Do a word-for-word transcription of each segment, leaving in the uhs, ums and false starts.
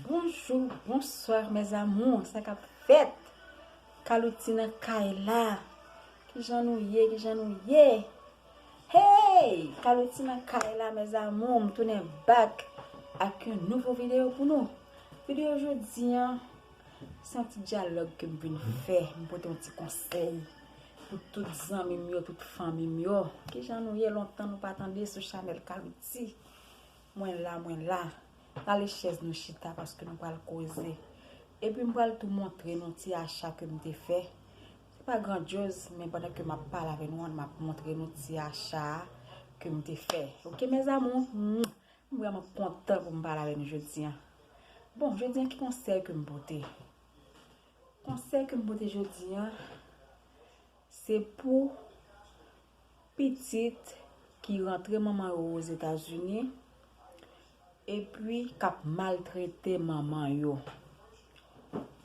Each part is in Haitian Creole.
Bonjou, bonswa, mes amours. Sa k ap fèt? Kalouti nan kay la. Kijan nou ye? Kijan nou ye? Hey! Kalouti nan kay la, mes amours. M tounen back ak yon nouvo videyo pou nou. Videyo jodi an, se yon ti dyalòg ke m vin fè. M pote yon ti konsèy pou tout zanmi m yo, tout fanmi m yo. Kijan nou ye? Lontan nou pa tande sou chanèl Kalouti. Mwen la, mwen la. Rale chèz nou chita paske nou pral koze. Epi m pral tou montre nou ti acha ke m te fè. Se pa grandyoz, men pandan ke m ap pale avè nou an, m ap montre nou ti acha a ke m te fè. Oke, mes amours? M vrèman kontan pou m pale avè nou jodi an. Bon, jodi an, ki konsèy ke m pote? Konsèy ke m pote jodi an, se pou pitit ki rantre manman yo Ozetazini epi k ap maltrete manman yo.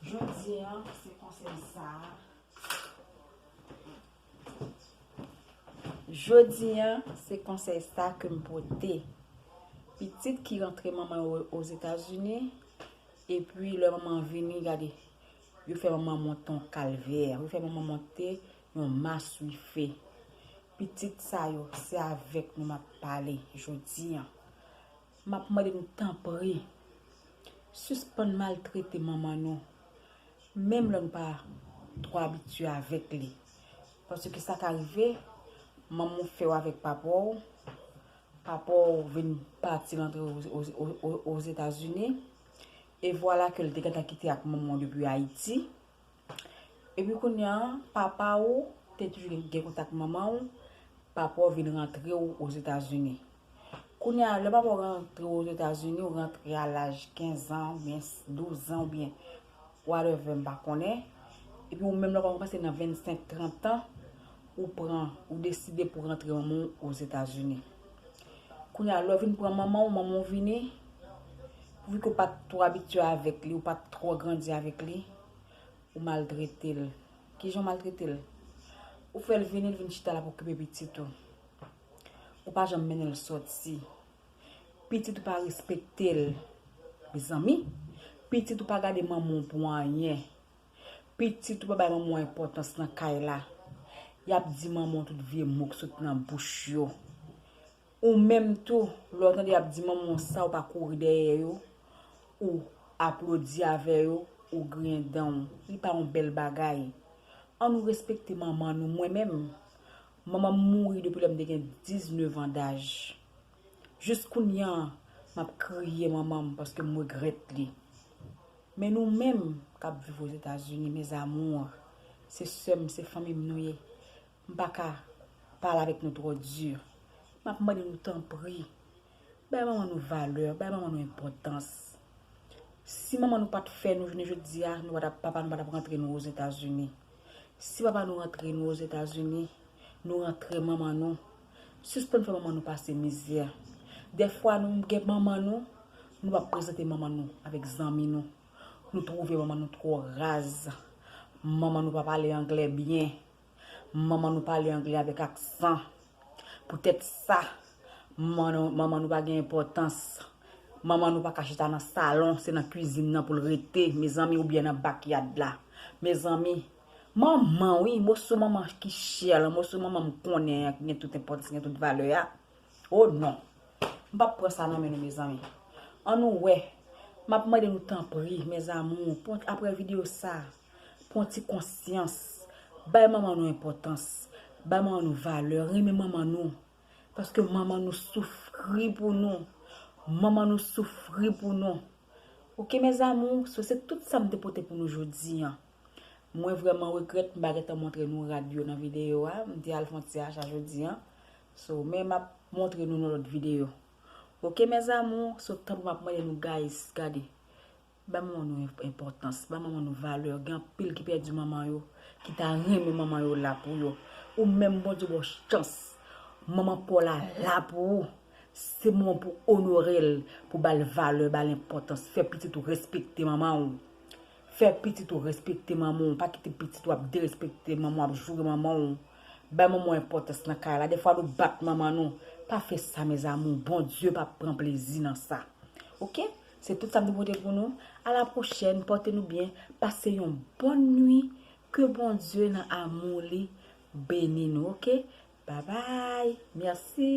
Jodi an, se konsèy sa a. Jodi an, se konsèy sa ke m pote. Pitit ki rantre manman yo Ozetazini, epi lè manman vini, gade, yo fè manman monte yon kalvyè, yo fè manman monte yon maswife. Pitit sa yo, se avèk nou m ap pale jodi an. M ap mande nou tanpri, sispann maltrete manman nou, menm lè nou pa twò abitye avèk li. Paske sa ka rive, manman w fè w avèk papa w, papa w vin pati rantre o, o, o, o, Ozetazini, e vwala ke l te gentan kite ak manman w depi Ayiti. Epi kounye a, papa w te toujou gen, gen kontak manman w, papa w vin rantre w Ozetazini. Kounye a, lè papa w rantre w Ozetazini, ou rantre a laj kenz an, oubyen douz an, oubyen whatever, m pa konnen. Epi ou menm lè w kòmanse nan vennsenk, trant an, ou pran, ou deside pou rantre manman w Ozetazini. Kounye a, lè w vin pran manman w, manman w vini, pouvi ke w pa t twò abitye avèk li, ou pa t twò grandi avèk li, ou maltrete l. Kijan w maltrete l? Ou fè l vini, l vin chita la pou okipe pitit ou. Ou pa janm mennen l sòti. Pitit ou pa respekte l. Mezanmi, pitit ou pa gade manman w pou anyen. Pitit ou pa bay manman w enpòtans nan kay la. Y ap di manman w tout vye mo k sot nan bouch yo. Ou menm tou, lè w tande y ap di manman w sa, ou pa kouri dèyè yo, ou aplodi avè yo, ou griyen dan w. Li pa yon bèl bagay. Ann nou respekte manman nou. Mwen menm, manman m mouri depi lè m te gen diznèf an daj. Jis kounye a, m ap kriye manman m paske m regrèt li. Men nou menm k ap viv Ozetazini, mes amours, se sè m, se fanmi m nou ye. M pa ka pale avèk nou twò di. M ap mande nou tanpri, bay manman nou valè, bay manman nou enpòtans. Si manman nou pa t fè nou jounen jodi a, nou pa t ap, papa nou pa t ap rantre nou Ozetazini. Si papa nou rantre nou Ozetazini, nou rantre manman nou. Sispann fè manman nou pase mizè. Dèfwa nou gen manman nou, nou pa prezante manman nou avèk zanmi nou. Nou twouve manman nou twò raz. Manman nou pa pale anglè byen. Manman nou pale anglè avèk aksan. Poutèt sa, manman nou, manman nou pa gen enpòtans. Manman nou pa ka chita nan salon, se nan kwizin nan pou l rete, mezanmi, oubyen nan backyard la. Mezanmi, manman, wi, moso manman ki chè lan, moso manman m konnen an, ki gen tout enpòtans, ki gen tout valè a. Oh non. M p ap pran sa nan men nou, mezanmi. Ann nou wè. M ap mande nou tanpri, mes amours, pran, apre videyo sa, pran ti konsyans. Bay manman nou enpòtans. Bay manman nou valè. Renmen manman nou. Paske manman nou soufri pou nou. Manman nou soufri pou nou. Oke, mes amours, so se tout sa m te pote pou nou jodi an. Mwen vrèman regrèt m pa gentan montre nou rad yo nan videyo a. M te al fè yon ti acha jodi an. So, men m ap montre nou nan lòt videyo. Oke, mes amours, so tanpri m ap mande nou, guys, gade. Bay manman nou enp-, enpòtans, bay manman nou valè. Gen anpil ki pèdi manman yo, ki ta renmen manman yo la pou yo. Ou menm, Bondye ba w chans. Manman pa w la la pou ou. Se moman pou onore l, pou ba l valè, ba l enpòtans. Fè pitit ou respekte manman w. Fè pitit ou respekte manman w. Pa kite pitit ou ap derespekte manman w, ap joure manman w. Bay manman w enpòtans nan kay la. Dèfwa nou bat manman nou. Pa fè sa, mes amours. Bondye p ap pran plezi nan sa. Oke? Se tout sa m te pote pou nou. A la pwochèn, pòte nou byen, pase yon bòn nwi. Ke Bondye nan amou li beni nou, oke? Babay, mèsi.